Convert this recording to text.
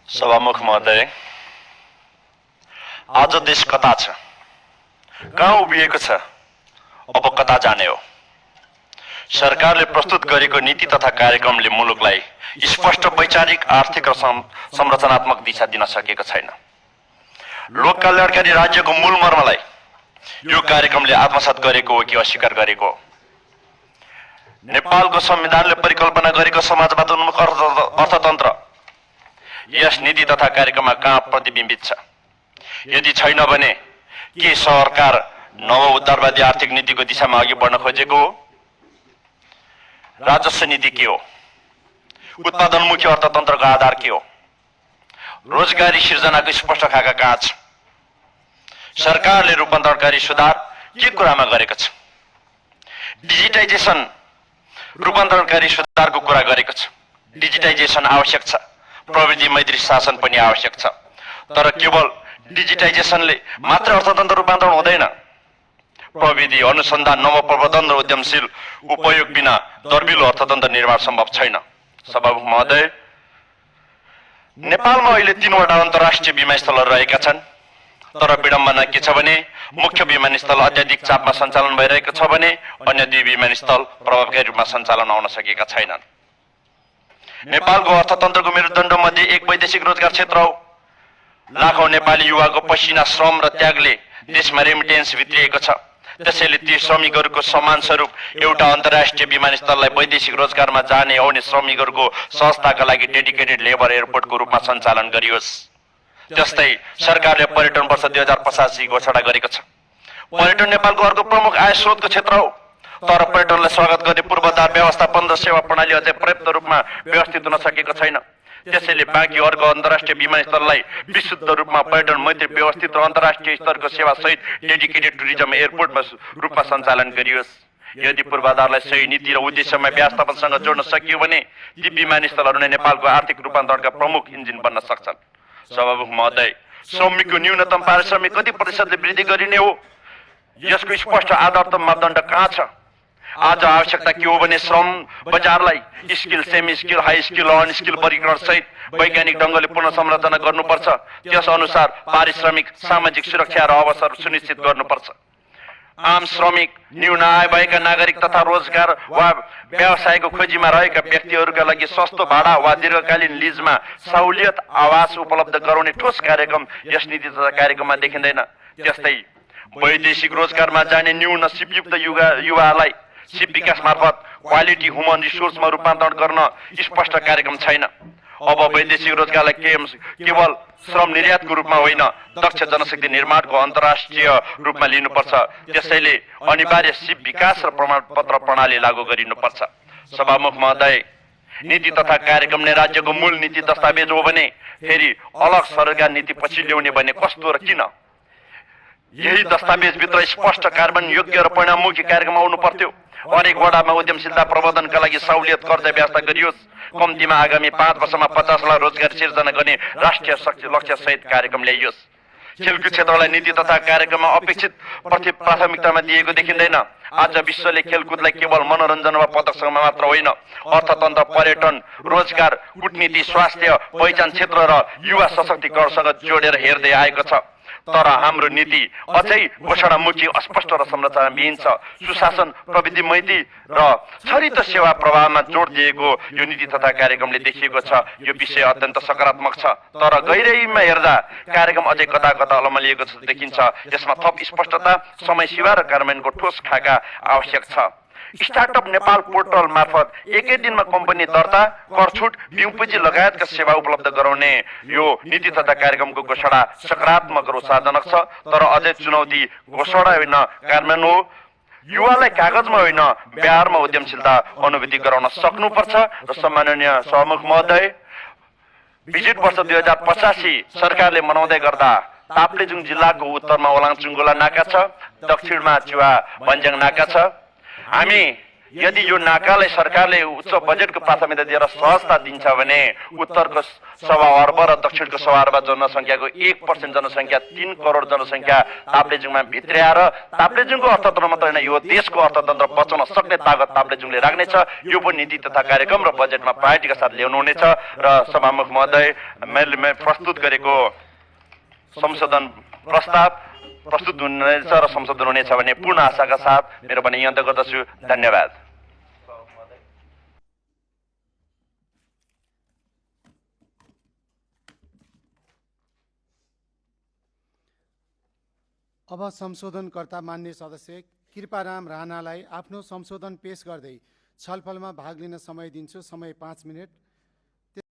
सभामुख महोदय, आज देश कता छ, कहाँ उभिएको छ, अब कता जाने हो? सरकारले प्रस्तुत गरेको नीति तथा कार्यक्रमले मुलुकलाई स्पष्ट वैचारिक, आर्थिक र संरचनात्मक दिशा दिन सकेको छैन। लोक कल्याणकारी राज्यको मूल मर्मलाई यो कार्यक्रमले आत्मसात गरेको हो कि अस्वीकार गरेको हो? नेपालको संविधानले परिकल्पना गरेको समाजवाद उन्मुख अर्थतन्त्र यस नीति तथा कार्यक्रममा कहाँ प्रतिबिम्बित छ? यदि छैन भने के सरकार नव उद्धारवादी आर्थिक नीतिको दिशामा अघि बढ्न खोजेको हो? राजस्व नीति के हो? उत्पादनमुखी अर्थतन्त्रको आधार के हो? रोजगारी सिर्जनाको स्पष्ट खाका कहाँ छ? सरकारले रूपान्तरणकारी सुधार के कुरामा गरेको छ? डिजिटाइजेसन रूपान्तरणकारी सुधारको कुरा गरेको छ। डिजिटाइजेसन आवश्यक छ, प्रविधि मैत्री शासन पनि आवश्यक छ। तर केवल डिजिटाइजेसनले मात्र अर्थतन्त्र रूपान्तरण हुँदैन। प्रविधि, अनुसन्धान, नवप्रवर्धन र उद्यमशील उपयोग बिना दर्बिलो अर्थतन्त्र निर्माण सम्भव छैन। सभामुख महोदय, नेपालमा अहिले 3वटा अन्तर्राष्ट्रिय विमानस्थलहरू रहेका छन्। तर विडम्बना के छ भने मुख्य विमानस्थल अत्याधिक चापमा सञ्चालन भइरहेको छ भने अन्य 2 विमानस्थल प्रभावकारी रूपमा सञ्चालन हुन सकेका छैनन्। नेपालको अर्थतन्त्रको मेरुदण्ड मध्ये एक वैदेशिक रोजगार क्षेत्र हो। लाखौं नेपाली युवाको पसिना, श्रम र त्यागले देशमा रेमिटेन्स भित्रिएको छ। त्यसैले ती श्रमिकहरूको समान स्वरूप एउटा अन्तर्राष्ट्रिय विमानस्थललाई वैदेशिक रोजगारमा जाने आउने श्रमिकहरूको सहजताका लागि डेडिकेटेड लेबर एयरपोर्टको रूपमा सञ्चालन गरियोस्। त्यस्तै सरकारले पर्यटन वर्ष 2085 घोषणा गरेको छ। पर्यटन नेपालको अर्को प्रमुख आय स्रोतको क्षेत्र हो। तर पर्यटनलाई स्वागत गर्ने पूर्वाधार व्यवस्थापन र सेवा प्रणाली अझै पर्याप्त रूपमा व्यवस्थित हुन सकेको छैन। त्यसैले बाँकी अर्को अन्तर्राष्ट्रिय विमानस्थललाई विशुद्ध रूपमा पर्यटन मैत्री व्यवस्थित र अन्तर्राष्ट्रिय स्तरको सेवा सहित डेडिकेटेड टुरिज्म एयरपोर्टमा रूपमा सञ्चालन गरियोस्। यदि पूर्वाधारलाई सही नीति र उद्देश्यमा व्यवस्थापनसँग जोड्न सकियो भने ती विमानस्थलहरू नै नेपालको आर्थिक रूपान्तरणका प्रमुख इन्जिन बन्न सक्छन्। सभामुख महोदय, श्रमिकको न्यूनतम पारिश्रमिक कति प्रतिशतले वृद्धि गरिने हो? यसको स्पष्ट आधार त मापदण्ड कहाँ छ? आज आवश्यकता के हो भने श्रम बजारलाई skill, semi skill, high skill, un skill वर्गीकरण सहित वैज्ञानिक ढङ्गले पुनः संरचना गर्नुपर्छ। त्यस अनुसार पारिश्रमिक, सामाजिक सुरक्षा र अवसर सुनिश्चित गर्नुपर्छ। आम श्रमिक, न्यून आय भएका नागरिक तथा रोजगार वा व्यवसायको खोजीमा रहेका व्यक्तिहरूका लागि सस्तो भाडा वा दीर्घकालीन लिजमा सहुलियत आवास उपलब्ध गराउने ठोस कार्यक्रम यस नीति तथा कार्यक्रममा देखिँदैन। त्यस्तै वैदेशिक रोजगारमा जाने न्यून सिपयुक्त युवालाई सिप विकास मार्फत क्वालिटी ह्युमन रिसोर्समा रूपान्तरण गर्न स्पष्ट कार्यक्रम छैन। अब वैदेशिक रोजगारलाई केवल श्रम निर्यातको रूपमा होइन, दक्ष जनशक्ति निर्माणको अन्तर्राष्ट्रिय रूपमा लिनुपर्छ। त्यसैले अनिवार्य सिप विकास र प्रमाणपत्र प्रणाली लागू गरिनुपर्छ। सभामुख महोदय, नीति तथा कार्यक्रम नै राज्यको मूल नीति दस्तावेज हो भने फेरि अलग सरकार नीति पछि ल्याउने भने कस्तो र किन? यही दस्तावेजभित्र स्पष्ट कार्यान्वयन योग्य र परिणाममुखी कार्यक्रम आउनु पर्थ्यो। हरेक वडामा उद्यमशीलता प्रवर्धनका लागि सहुलियत कर्जा व्यवस्था गरियोस्। कम्तीमा आगामी 5 वर्षमा 50 लाख रोजगार सिर्जना गर्ने राष्ट्रिय लक्ष्य सहित कार्यक्रम ल्याइयोस्। खेलकुद क्षेत्रलाई नीति तथा कार्यक्रममा अपेक्षित प्राथमिकतामा दिएको देखिँदैन। आज विश्वले खेलकुदलाई केवल मनोरञ्जन वा पदकसँग मात्र होइन, अर्थतन्त्र, पर्यटन, रोजगार, कूटनीति, स्वास्थ्य, पहिचान क्षेत्र र युवा सशक्तिकरणसँग जोडेर हेर्दै आएको छ। तर हाम्रो नीति अझै घोषणामुखी, अस्पष्ट र संरचनाविहीन छ। सुशासन, प्रविधि मैत्री र छरितो सेवा प्रवाहमा जोड दिएको यो नीति तथा कार्यक्रमले देखिएको छ। यो विषय अत्यन्त सकारात्मक छ। तर गहिराइमा हेर्दा कार्यक्रम अझै कता कता अलमलिएको देखिन्छ। यसमा थप स्पष्टता, समय सीमा र कार्यान्वयनको ठोस खाका आवश्यक छ। स्टार्टअप नेपाल पोर्टल मार्फत एकै दिनमा कम्पनी दर्ता, कर छुट, बिउ पुँजी लगायतका सेवा उपलब्ध गराउने यो नीति तथा कार्यक्रमको घोषणा सकारात्मक र उत्साहजनक छ। तर अझै चुनौती घोषणा होइन, कार्यान्वयन हो। युवालाई कागजमा होइन, व्यवहारमा उद्यमशीलता अनुभूति गराउन सक्नुपर्छ। र सम्माननीय सभामुख महोदय, भिजिट वर्ष 2085 सरकारले मनाउँदै गर्दा ताप्लेजुङ जिल्लाको उत्तरमा ओलाङचुङ्गोला नाका छ, दक्षिणमा चुवा भन्ज्याङ नाका छ। हामी यदि यो नाकालाई सरकारले उच्च बजेटको प्राथमिकता दिएर सहजता दिन्छ भने उत्तरको 1.25 अर्ब र दक्षिणको 1.25 अर्ब जनसङ्ख्याको 1% जनसङ्ख्या 3 करोड जनसङ्ख्या ताप्लेजुङमा भित्र्याएर ताप्लेजुङको अर्थतन्त्र मात्र होइन यो देशको अर्थतन्त्र बचाउन सक्ने तागत ताप्लेजुङले राख्नेछ। यो पनि नीति तथा कार्यक्रम र बजेटमा प्रायोरिटीका साथ ल्याउनुहुनेछ र सभामुख महोदय मैले प्रस्तुत गरेको संशोधन प्रस्ताव प्रस्तुत हुनेछ र संशोधन हुनेछ भन्ने पूर्ण आशाका साथ मेरो पनि अन्त्य गर्दछु। धन्यवाद। अब संशोधनकर्ता मान्य सदस्य कृपाराम राणालाई आफ्नो संशोधन पेश गर्दै छलफलमा भाग लिन समय दिन्छु। समय 5 मिनेट।